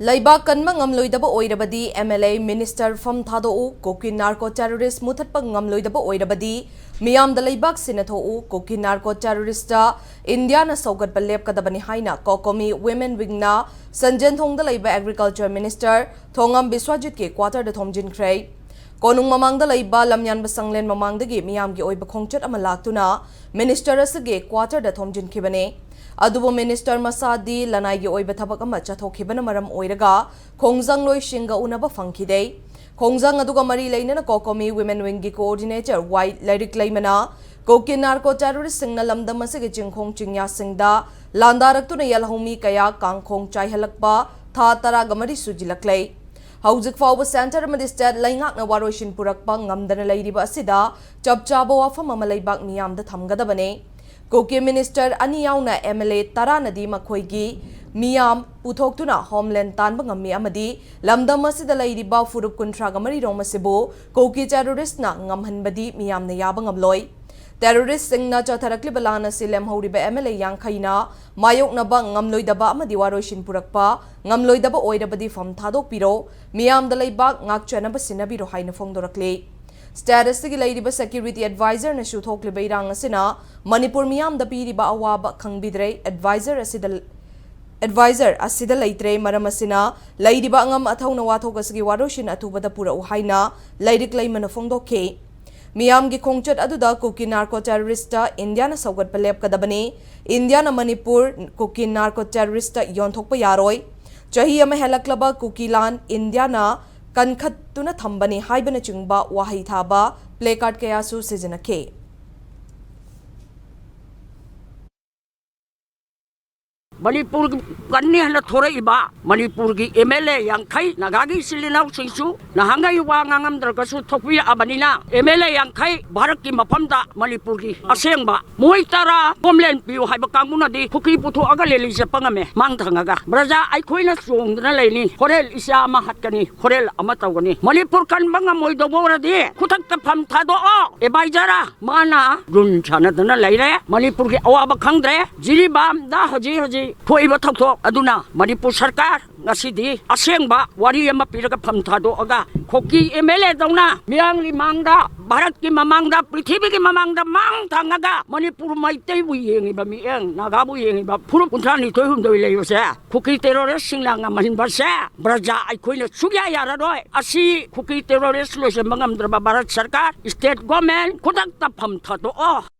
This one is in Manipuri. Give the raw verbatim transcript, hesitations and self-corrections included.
ꯂꯩꯕꯥꯛ ꯀꯟꯕ ꯉꯝꯂꯣꯏꯗꯕ ꯑꯣꯏꯔꯕꯗꯤ M L A minister ꯐꯝ ꯊꯥꯗꯣꯛꯎ, ꯀꯨꯀꯤ narco terrorist ꯃꯨꯊꯠꯄ ꯉꯝꯂꯣꯏꯗꯕ ꯑꯣꯏꯔꯕꯗꯤ ꯃꯤꯌꯥꯝꯗ ꯂꯩꯕꯥꯛ ꯁꯤꯟꯅꯊꯣꯛꯎ, ꯀꯨꯀꯤ narco terrorist ꯏꯟꯗꯤꯌꯥꯅ ꯁꯧꯒꯠꯄ ꯂꯦꯞꯀꯗꯕꯅꯤ ꯍꯥꯏꯅ COCOMI Women Wingꯅ ꯁꯟꯖꯦꯟꯊꯣꯡꯗ ꯂꯩꯕ Agriculture Minister ꯊꯣꯉꯝ ꯕꯤꯁ꯭ꯋꯥꯖꯤꯠꯀꯤ quarterꯗ ꯊꯣꯝꯖꯤꯟꯈ꯭ꯔꯦ꯫ ꯀꯣꯅꯨꯡ ꯃꯃꯥꯡꯗ ꯂꯩꯕ ꯂꯝꯌꯥꯟꯕ ꯁꯪꯂꯦꯟ ꯃꯃꯥꯡꯗꯒꯤ ꯃꯤꯌꯥꯝꯒꯤ ꯑꯣꯏꯕ ꯈꯣꯡꯆꯠ ꯑꯃ ꯂꯥꯛꯇꯨꯅ minister ꯑꯁꯤꯒꯤ quarterꯗ ꯊꯣꯝꯖꯤꯟꯈꯤꯕꯅꯤ꯫ ꯑꯗꯨꯕꯨ minister ꯃꯁꯥꯗꯤ ꯂꯅꯥꯏꯒꯤ ꯑꯣꯏꯕ ꯊꯕꯛ ꯑꯃ ꯆꯠꯊꯣꯛꯈꯤꯕꯅ ꯃꯔꯝ ꯑꯣꯏꯔꯒ ꯈꯣꯡꯖꯪꯂꯣꯏꯁꯤꯡꯒ ꯎꯅꯕ ꯐꯪꯈꯤꯗꯦ꯫ ꯈꯣꯡꯖꯪ ꯑꯗꯨꯒ ꯃꯔꯤ ꯂꯩꯅꯅ COCOMI Women Wingꯒꯤ coordinator ꯋꯥꯏ ꯂꯥꯏꯔꯤꯛ ꯂꯩꯃꯅ ꯀꯨꯀꯤ narco terroristꯁꯤꯡꯅ ꯂꯝꯗꯝ ꯑꯁꯤꯒꯤ ꯆꯤꯡꯈꯣꯡ ꯆꯤꯡꯌꯥꯁꯤꯡꯗ ꯂꯥꯟꯗꯥꯔꯛꯇꯨꯅ ꯌꯦꯜꯍꯧꯃꯤ ꯀꯌꯥ ꯀꯥꯡꯈꯣꯡ ꯆꯥꯏꯍꯜꯂꯛꯄ ꯊꯥ ꯇꯔꯥꯒ ꯃꯔꯤ ꯁꯨꯖꯤꯜꯂꯛꯂꯦ꯫ ꯍꯧꯖꯤꯛ ꯐꯥꯎꯕ centre ꯑꯃꯗꯤ state ꯂꯩꯉꯥꯛꯅ ꯋꯥꯔꯣꯏꯁꯤꯟ ꯄꯨꯔꯛꯄ ꯉꯝꯗꯅ ꯂꯩꯔꯤꯕ ꯑꯁꯤꯗ ꯆꯞ ꯆꯥꯕ ꯋꯥꯐꯝ ꯑꯃ ꯂꯩꯕꯥꯛ ꯃꯤꯌꯥꯝꯗ ꯊꯝꯒꯗꯕꯅꯤ꯫ ꯀꯨꯀꯤ minister ꯑꯅꯤ ꯌꯥꯎꯅ M L A ꯇꯔꯥꯅꯗꯤ ꯃꯈꯣꯏꯒꯤ ꯃꯤꯌꯥꯝ ꯄꯨꯊꯣꯛꯇꯨꯅ homeland ꯇꯥꯟꯕ ꯉꯝꯃꯤ ꯑꯃꯗꯤ ꯂꯝꯗꯝ ꯑꯁꯤꯗ ꯂꯩꯔꯤꯕ ꯐꯨꯔꯨꯞ ꯀꯨꯟꯊ꯭ꯔꯥꯒ ꯃꯔꯤ ꯔꯣꯝ ꯑꯁꯤꯕꯨ ꯀꯨꯀꯤ terroristꯅ ꯉꯝꯍꯟꯕꯗꯤ ꯃꯤꯌꯥꯝꯅ ꯌꯥꯕ ꯉꯝꯂꯣꯏ꯫ Terroristꯁꯤꯡꯅ ꯆꯠꯊꯔꯛꯂꯤꯕ ꯂꯥꯟ ꯑꯁꯤ ꯂꯦꯝꯍꯧꯔꯤꯕ M L A ꯌꯥꯡꯈꯩꯅ ꯃꯥꯌꯣꯛꯅꯕ ꯉꯝꯂꯣꯏꯗꯕ ꯑꯃꯗꯤ ꯋꯥꯔꯣꯏꯁꯤꯟ ꯄꯨꯔꯛꯄ ꯉꯝꯂꯣꯏꯗꯕ ꯑꯣꯏꯔꯕꯗꯤ ꯐꯝ ꯊꯥꯗꯣꯛꯄꯤꯔꯣ, ꯃꯤꯌꯥꯝꯗ ꯂꯩꯕꯥꯛ ꯉꯥꯛꯆꯅꯕ ꯁꯤꯟꯅꯕꯤꯔꯣ ꯍꯥꯏꯅ ꯐꯣꯡꯗꯣꯔꯛꯂꯤ꯫ State ꯑꯁꯤꯒꯤ ꯂꯩꯔꯤꯕ security advisorꯅꯁꯨ ꯊꯣꯛꯂꯤꯕ ꯏꯔꯥꯡ ꯑꯁꯤꯅ ꯃꯅꯤꯄꯨꯔ ꯃꯤꯌꯥꯝꯗ ꯄꯤꯔꯤꯕ ꯑꯋꯥꯕ ꯈꯪꯕꯤꯗ꯭ꯔꯦ꯫ Advisor ꯑꯁꯤꯗ advisor ꯑꯁꯤꯗ ꯂꯩꯇ꯭ꯔꯦ꯫ ꯃꯔꯝ ꯑꯁꯤꯅ ꯂꯩꯔꯤꯕ ꯑꯉꯝ ꯑꯊꯧꯅ ꯋꯥꯊꯣꯛ ꯑꯁꯤꯒꯤ ꯋꯥꯔꯣꯏꯁꯤꯟ ꯑꯊꯨꯕꯗ ꯄꯨꯔꯛꯎ ꯍꯥꯏꯅ ꯂꯥꯏꯔꯤꯛ ꯂꯩꯃꯅ ꯐꯣꯡꯗꯣꯛꯈꯤ꯫ ꯃꯤꯌꯥꯝꯒꯤ ꯈꯣꯡꯆꯠ ꯑꯗꯨꯗ ꯀꯨꯀꯤ narco terrorist ꯏꯟꯗꯤꯌꯥꯅ ꯁꯧꯒꯠꯄ ꯂꯦꯞꯀꯗꯕꯅꯤ꯫ ꯏꯟꯗꯤꯌꯥꯅ ꯃꯅꯤꯄꯨꯔ ꯀꯨꯀꯤ narco terrorist ꯌꯣꯟꯊꯣꯛꯄ ꯌꯥꯔꯣꯏ꯫ ꯆꯍꯤ ꯑꯃ ꯍꯦꯜꯂꯛꯂꯕ ꯀꯨꯀꯤ ꯂꯥꯟ ꯏꯟꯗꯤꯌꯥꯅ ꯀꯟꯈꯠꯇꯨꯅ ꯊꯝꯕꯅꯤ ꯍꯥꯏꯕꯅꯆꯤꯡꯕ ꯋꯥꯍꯩ ꯊꯥꯕ placard ꯀꯌꯥꯁꯨ ꯁꯤꯖꯤꯟꯅꯈꯤ꯫ ꯃꯅꯤꯄꯨꯔ ꯀꯟꯅꯤ ꯍꯥꯏꯅ ꯊꯣꯔꯛꯏꯕ ꯃꯅꯤꯄꯨꯔꯒꯤ M L A ꯌꯥꯡꯈꯩ, ꯅꯥꯒꯥꯒꯤ ꯏꯆꯤꯜ ꯏꯅꯥꯎꯁꯤꯡꯁꯨ ꯅꯍꯥꯟꯒꯩ ꯋꯥ ꯉꯥꯡꯉꯝꯗ꯭ꯔꯒꯁꯨ ꯊꯣꯛꯄꯤꯔꯛꯑꯕꯅꯤꯅ, M L A ꯌꯥꯡꯈꯩ ꯚꯥꯔꯠꯀꯤ ꯃꯐꯝꯗ ꯃꯅꯤꯄꯨꯔꯒꯤ ꯑꯁꯦꯡꯕ ꯃꯣꯏ ꯇꯔꯥ ꯍꯣꯝꯂꯦꯟ ꯄꯤꯌꯨ ꯍꯥꯏꯕ ꯀꯥꯡꯕꯨꯅꯗꯤ ꯈꯨꯀꯤ ꯄꯨꯊꯣꯛꯑꯒ ꯔꯦꯂꯤ ꯆꯠꯄ ꯉꯝꯃꯦ ꯃꯥꯡ ꯊꯪꯉꯒ꯫ ꯄ꯭ꯔꯖꯥ ꯑꯩꯈꯣꯏꯅ ꯆꯣꯡꯗꯨꯅ ꯂꯩꯅꯤ꯫ ꯍꯣꯔꯦꯟ ꯏꯆꯥ ꯑꯃ ꯍꯥꯠꯀꯅꯤ, ꯍꯣꯔꯦꯟ ꯑꯃ ꯇꯧꯒꯅꯤ꯫ ꯃꯅꯤꯄꯨꯔ ꯀꯟꯕ ꯉꯝꯃꯣꯏꯗꯧꯕ ꯑꯣꯏꯔꯗꯤ ꯈꯨꯗꯛꯇ ꯐꯝ ꯊꯥꯗꯣꯛꯑꯣ꯫ Advisor ꯃꯥꯅ ꯔꯨꯟ ꯁꯥꯟꯅꯗꯅ ꯂꯩꯔꯦ꯫ ꯃꯅꯤꯄꯨꯔꯒꯤ ꯑꯋꯥꯕ ꯈꯪꯗ꯭ꯔꯦ꯫ ꯖꯤꯔꯤꯕꯥꯝꯗ ꯍꯧꯖꯤꯛ ꯍꯧꯖꯤꯛ ꯊꯣꯛꯏꯕ ꯊꯧꯗꯣꯛ ꯑꯗꯨꯅ ꯃꯅꯤꯄꯨꯔ ꯁꯔꯀꯥꯔ ꯉꯁꯤꯗꯤ ꯑꯁꯦꯡꯕ ꯋꯥꯔꯤ ꯑꯃ ꯄꯤꯔꯒ ꯐꯝ ꯊꯥꯗꯣꯛꯑꯒ ꯈꯨꯀꯤ ꯑꯦꯝ ꯑꯦꯜ ꯑꯦꯗꯧꯅ ꯃꯤꯌꯥꯝꯒꯤ ꯃꯥꯡꯗ, ꯚꯥꯔꯠꯀꯤ ꯃꯃꯥꯡꯗ, ꯄ꯭ꯔꯤꯊꯤꯕꯤꯒꯤ ꯃꯃꯥꯡꯗ ꯃꯥꯡ ꯊꯪꯉꯒ ꯃꯅꯤꯄꯨꯔ ꯃꯩꯇꯩꯕꯨ ꯌꯦꯡꯉꯤꯕ ꯃꯤꯠꯌꯦꯡ, ꯅꯥꯒꯥꯕꯨ ꯌꯦꯡꯉꯤꯕ ꯐꯨꯔꯨꯞ ꯀꯨꯟꯊ꯭ꯔꯥ ꯅꯤꯊꯣꯏ ꯍꯨꯝꯗꯣꯏ ꯂꯩꯕꯁꯦ ꯈꯨꯀꯤ ꯇꯦꯔꯣꯔꯤꯁꯁꯤꯡꯅ ꯉꯝꯍꯟꯕꯁꯦ ꯄ꯭ꯔꯖꯥ ꯑꯩꯈꯣꯏꯅ ꯁꯨꯛꯌꯥ ꯌꯥꯔꯔꯣꯏ꯫ ꯑꯁꯤ ꯈꯨꯀꯤ ꯇꯦꯔꯣꯔꯤꯁ ꯂꯣꯏꯁꯤꯟꯕ ꯉꯝꯗ꯭ꯔꯕ ꯚꯥꯔꯠ ꯁꯔꯀꯥꯔ, ꯁ꯭ꯇꯦꯠ ꯒꯣꯔꯃꯦꯟ ꯈꯨꯗꯛꯇ ꯐꯝ ꯊꯥꯗꯣꯛꯑꯣ꯫